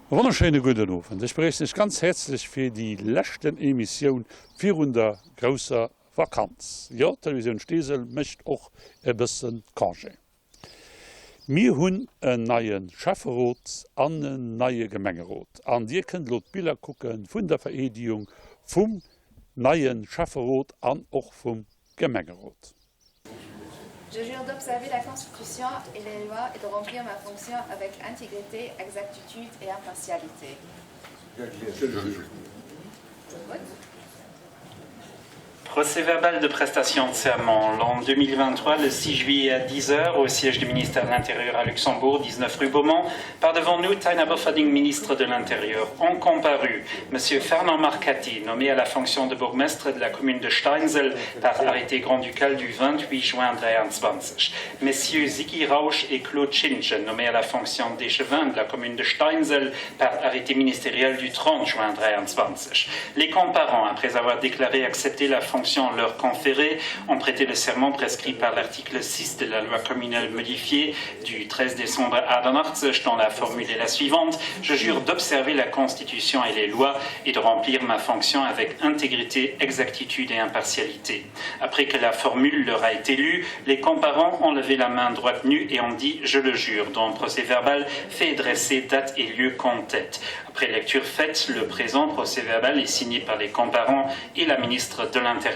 E wonnerschéine gudden Owend. Ech begréissen Iech ganz häerzlech fir déi leschten Emissioun virun der grousser Vakanz. Jo, d'Televisioun Steesel mécht och e bësse Congé. Mir hunn en neie Schäfferot an en neie Gemengerot an Dir kënnt elo d'Biller kucke vun der Vereedegung vum neie Schäfferot an och vum Gemengerot. Je jure d'observer la Constitution et les lois et de remplir ma fonction avec intégrité, exactitude et impartialité. Procès verbal de prestation de serment l'an 2023 le 6 juillet à 10 heures au siège du ministère de l'Intérieur à Luxembourg 19 rue Beaumont par devant nous Taina Bofferding ministre de l'Intérieur ont comparu monsieur Fernand Marcati nommé à la fonction de bourgmestre de la commune de Steinsel par arrêté grand-ducal du 28 juin 23 messieurs Ziggy Rausch et Claude Schinchen nommé à la fonction d'échevin de la commune de Steinsel par arrêté ministériel du 30 juin 23 les comparants après avoir déclaré accepter la fonction leur conférée ont prêté le serment prescrit par l'article 6 de la loi communale modifiée du 13 décembre à Donartz dont la formule est la suivante je jure d'observer la constitution et les lois et de remplir ma fonction avec intégrité exactitude et impartialité après que la formule leur a été lue les comparants ont levé la main droite nue et ont dit je le jure dont procès verbal fait dresser date et lieu qu'en tête après lecture faite le présent procès verbal est signé par les comparants et la ministre de l'intérieur.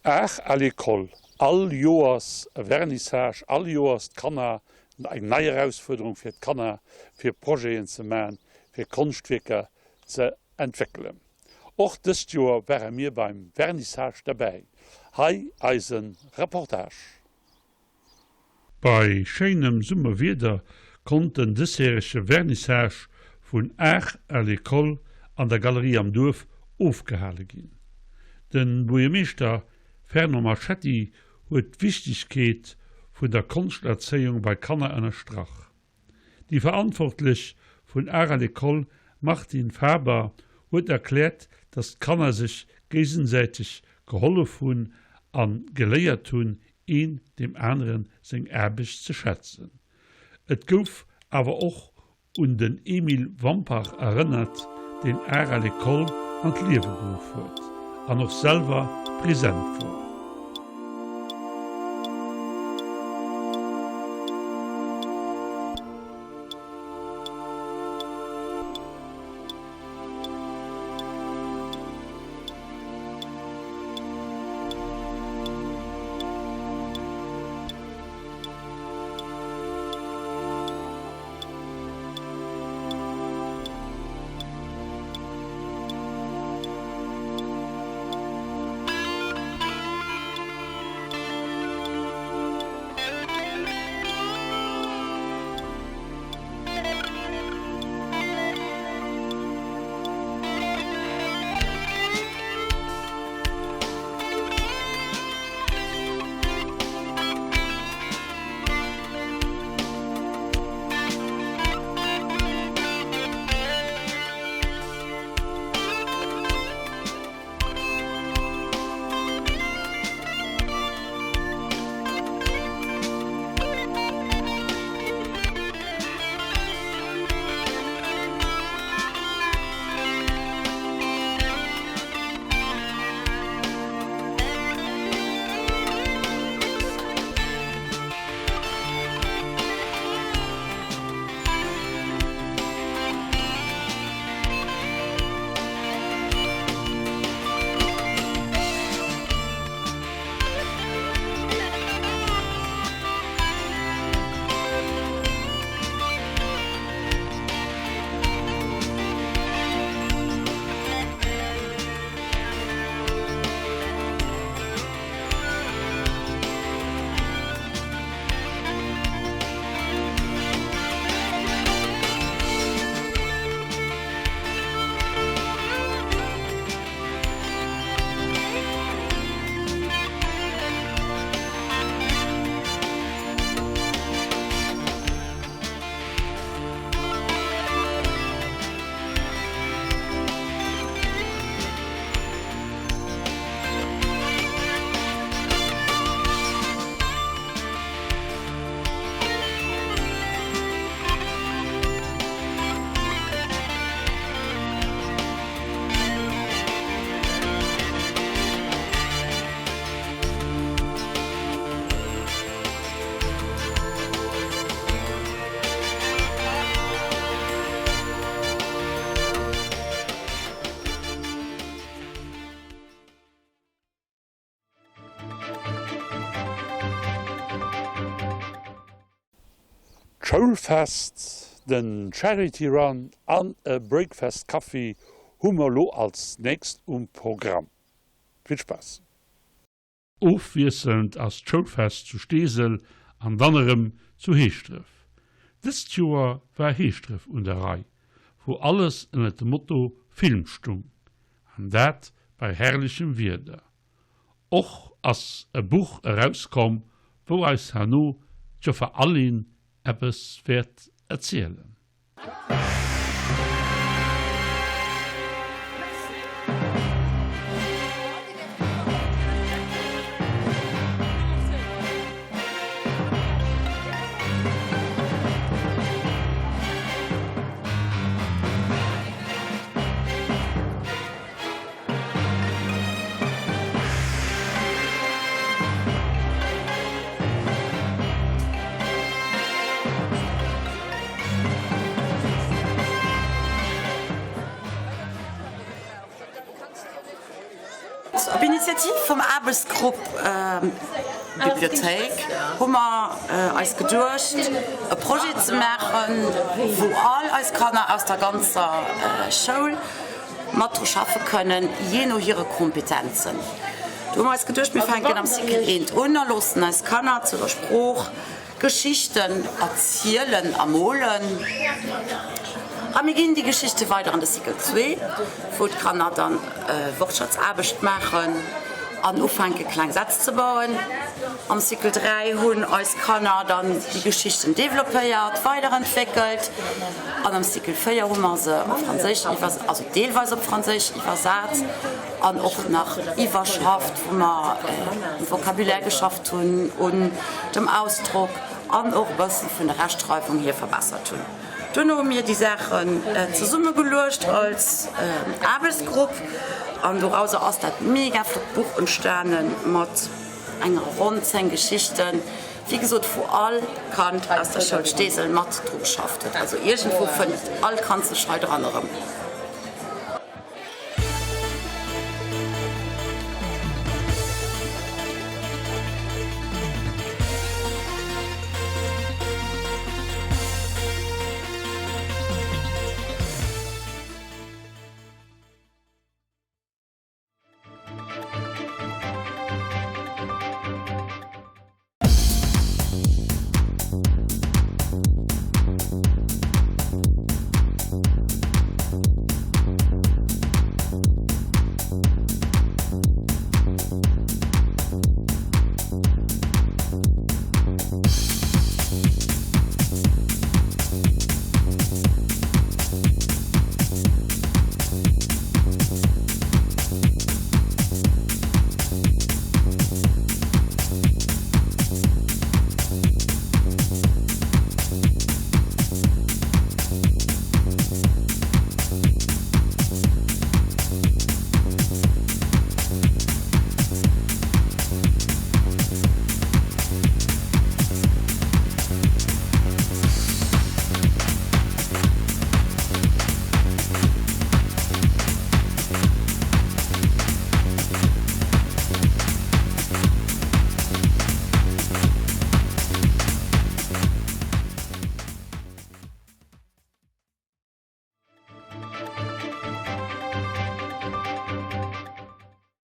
Art à l'école, all Joers e Vernissage, all Joers d'Kanner, eng nei Erausfuerderung fir d'Kanner, fir Projeten ze man, fir Konschtwierker ze entwéckelen. Och dëst Joer ware mir beim Vernissage derbäi. Hei eise Reportage. Bei schéinem Summerwieder konnt den dësjärege Vernissage vun Art à l'école an der Galerie am Duerf ofgehale ginn. De Buergermeeschter Fernand Marchetti huet d'Wichtegkeet vun der Konschterzéiung bei Kanner ënnerstrach. Déi Verantwortlech vun Art à l'école Martine Faber huet erkläert, datt d'Kanner sech géigesäiteg gehollef hunn a geléiert hunn, een deem aneren seng Aarbecht ze schätzen. Et gouf awer och un den Emile Wampach erënnert, deen Art à l'école an d'Liewe geruff huet an och selwer present wor. D'Schoulfest, den Charity Run an e Breakfast Kaffi hu mer lo als nächst um Programm. Vill Spaass! Ofwiesselnd ass d'Schoulfest zu Steesel an dann erëm zu Heeschdref. Dëst Joer war Heeschdref un der Rei, wou alles ënnert dem Motto Film stung, an dat bei herrlechem Wieder. Och ass e Buch erauskomm, wou eis herno d'Joffer Aline eppes wäert erzielen. Op Initiativ vum Aarbechtsgrupp Bibliothéik hu mer eis geduecht, e Projet ze maachen, wou all eis Kanner aus der ganzer Schoul mat dru schaffe kënnen, jee no hire Kompetenzen. Do hu mer eis geduecht, mir fänken am Cycle eent un a loossen eis Kanner zu der Sprooch Geschichten erzielen a molen. A mir ginn déi Geschichte weider an de Cycle zwee, wou d'Kanner dann Wortschatzaarbecht maachen an ufänke kleng Sätz ze bauen. Am Cycle 3 hunn eis Kanner dann déi Geschichten developpéiert, weiderentwéckelt. An am Cycle 4 hu mer se op Franséisch iwwer, also deelweis op Franséisch iwwersat an och nach iwwerschafft, wou mer um Vocabulaire geschafft hunn, un dem Ausdrock an och e bëssen vun der Rechtschreiwung hier verbessert hunn. Duerno hu mir déi Saachen zesummegeluecht als Aarbechtsgrupp an dorauser ass dat mega flott Buch entstane mat enger ronn 10 Geschichten, Wéi gesot, wou all Kand aus der Schoul Steesel mat dru geschafft huet. Also iergendwou fënnt all Kand sech hei dran erëm.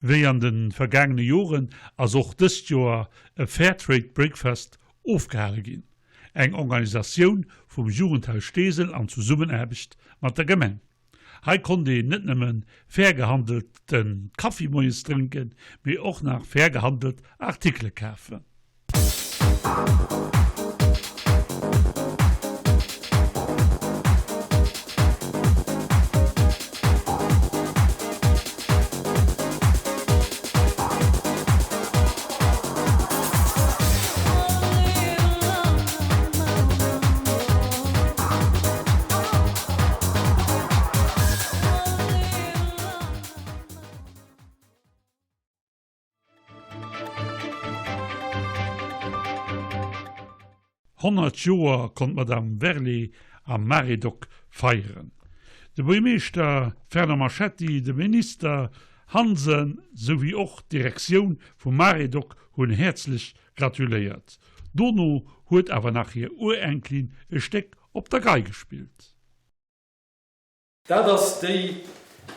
Wéi an de vergaangene Joren ass och dëst Joer e Fairtrade Breakfast ofgehale ginn, eng Organisatioun vum Jugendhaus Steesel an Zesummenaarbecht mat der Gemeng. Hei konnt een net nëmmen fair gehandelte Kaffi moies drénken, mee och nach fair gehandelt Artikele kafen. 100 Joer konnt d'Madame Werlé am Maredoc feieren. De Buergermeeschter Fernand Marchetti, de Minister Hansen souwéi och d'Direktioun vum Maredoc hunn häerzlech gratuléiert. Dono huet awer nach hir Urenkelin e Stéck op der Gei gespillt. Dat ass déi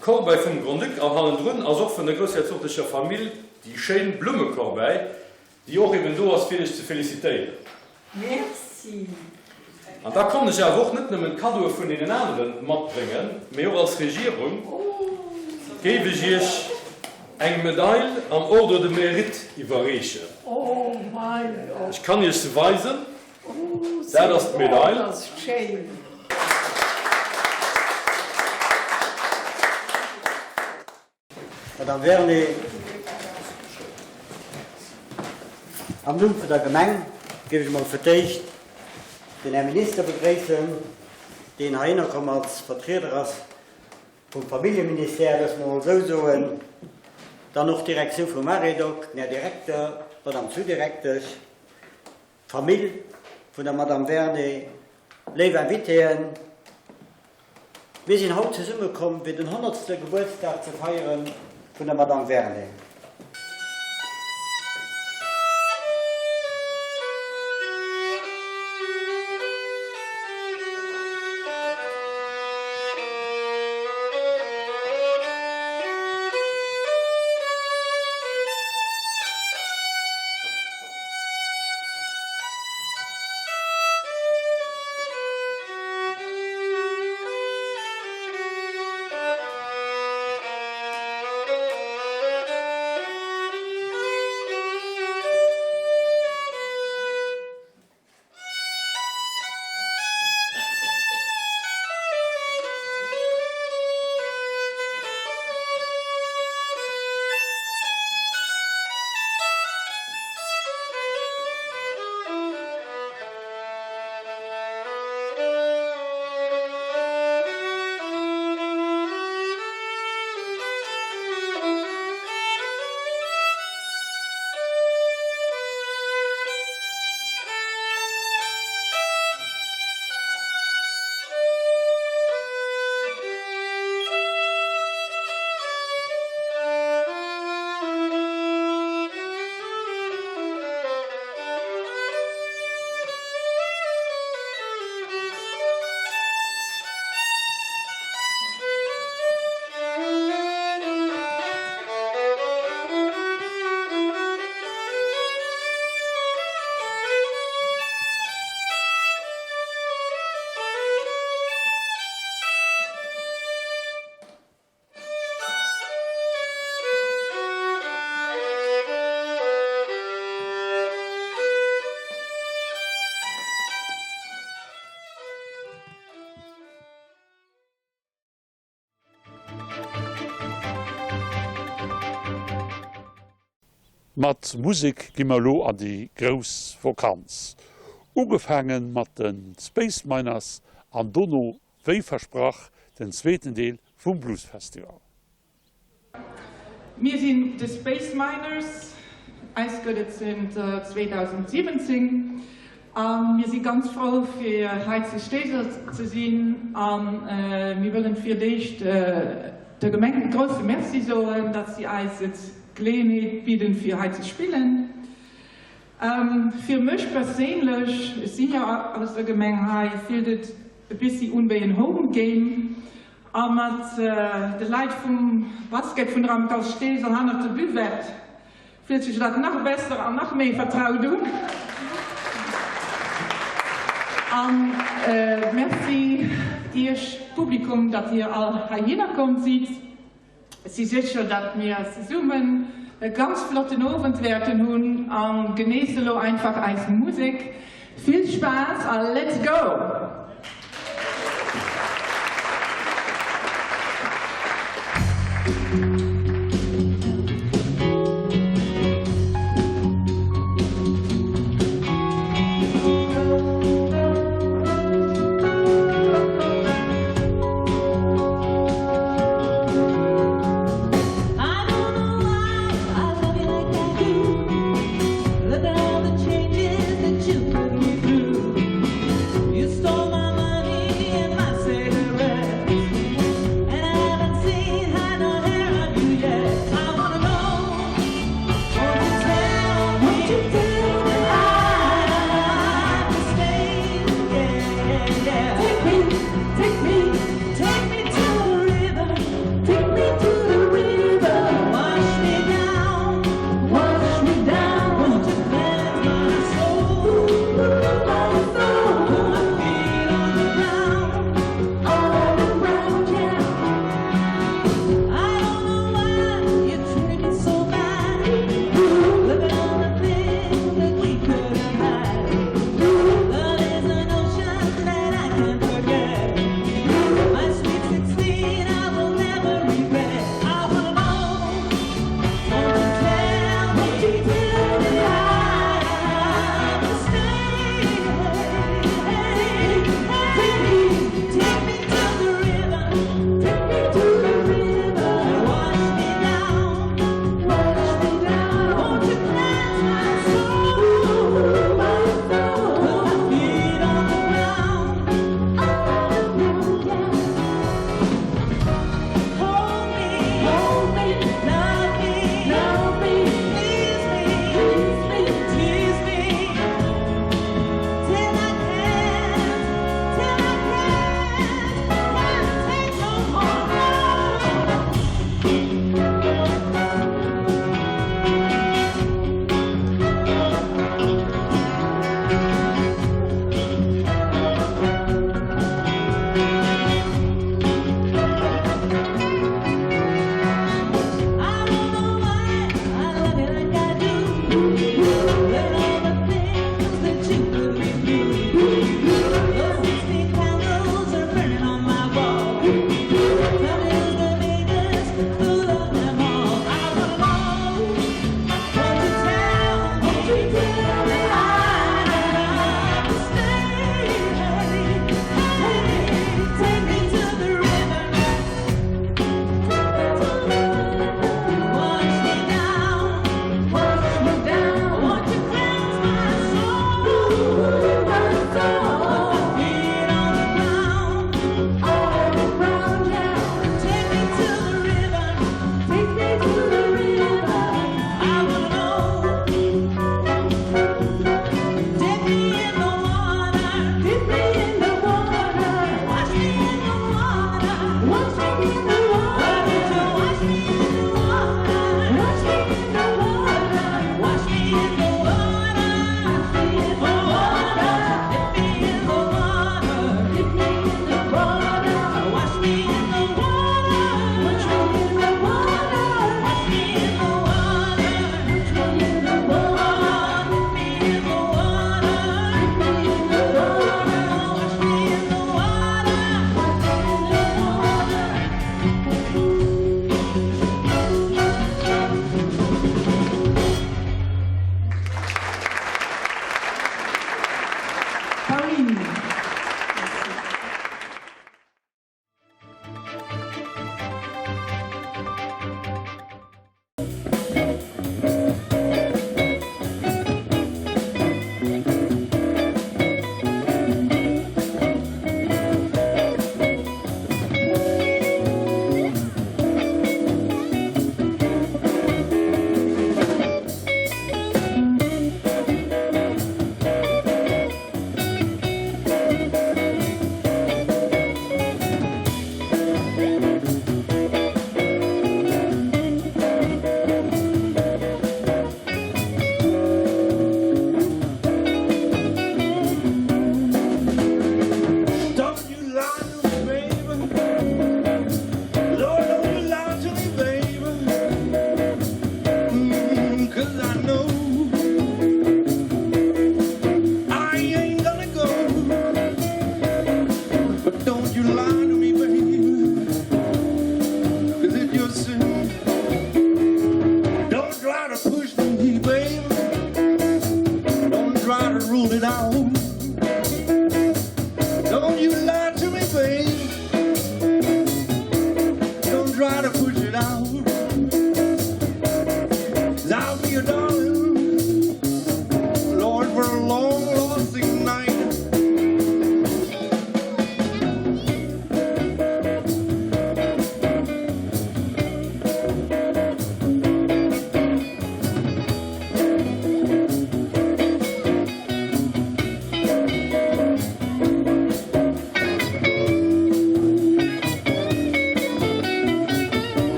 Corbeille vum Grand-Duc an hannendrun ass och vun der groussherzoglecher Famill déi schéin Blummecorbeille, déi och eben do ass fir lech ze felicitéieren. Merci. An da konnt ech awer och net nëmmen d'Kaddoe vun deenen anere matbréngen, mee och als Regierung géif ech Iech eng Medail am Ordre de Mérite iwwerreechen. Ech kann Iech se weisen. Dat ass d'Medail. Madame Vernet, am Numm vun der Gemeng géif ech emol fir d'éischt den Här Minister begréissen, deen heihinner komm als Vertrieder ass vum Familljeministère, loosse mer emol esou soen, dann och d'Direktioun vum Aredoc, den Här Direkter, d'Madame Sous-Direktesch, D'Famill vun der Madame Vernet, léif Invitéen, mir sinn haut zesumme komm fir den honnertste Gebuertsdag ze feiere vun der Madame Vernet. Mat Musek gi mer elo an déi grouss Vokanz. Ugefaange mat de Space Miners an dono, wéi versprach, den zweeten Deel vum Blues Festival. Mir sinn de Space Miners, eis gëtt et zënter 2017 a mir si ganz frou fir hei zu Steesel ze sinn a mir wëllen fir d'éischt der Gemeng e grousse Merci soen, datt si eis et d'Geleeënheet bidden fir hei ze spillen. Fir mech perséinlech, ech si jo aus der Gemeng hei, fillt et e bissi un wéi en Home Game. A mat de Leit vum Basket vun der Amicale Steesel hannert der Buvette fillt sech dat nach besser an nach méi vertraut un. A Merci Iech Publikum, datt Dir all heihinner komm sidd. Ech si sécher, datt mir zesummen e ganz flotten Owend wäerten hunn a genéisst elo einfach eis Musek. Vill Spaass a let's go!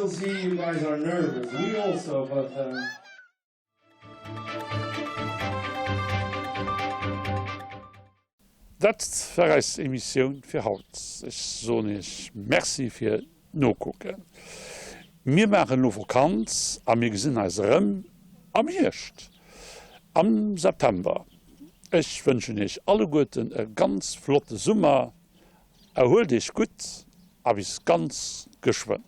see you guys are nervous. We also, but. Uh... Dat war eis Emissioun fir haut. Ech soen iech Merci fir d'Nokucken. Mir maachen elo Vakanz a mir gesinn eis erëm am Hierscht, am September. Ech wënschen iech alleguerten e ganz flotte Summer. Erhuelt iech gutt a bis ganz geschwënn.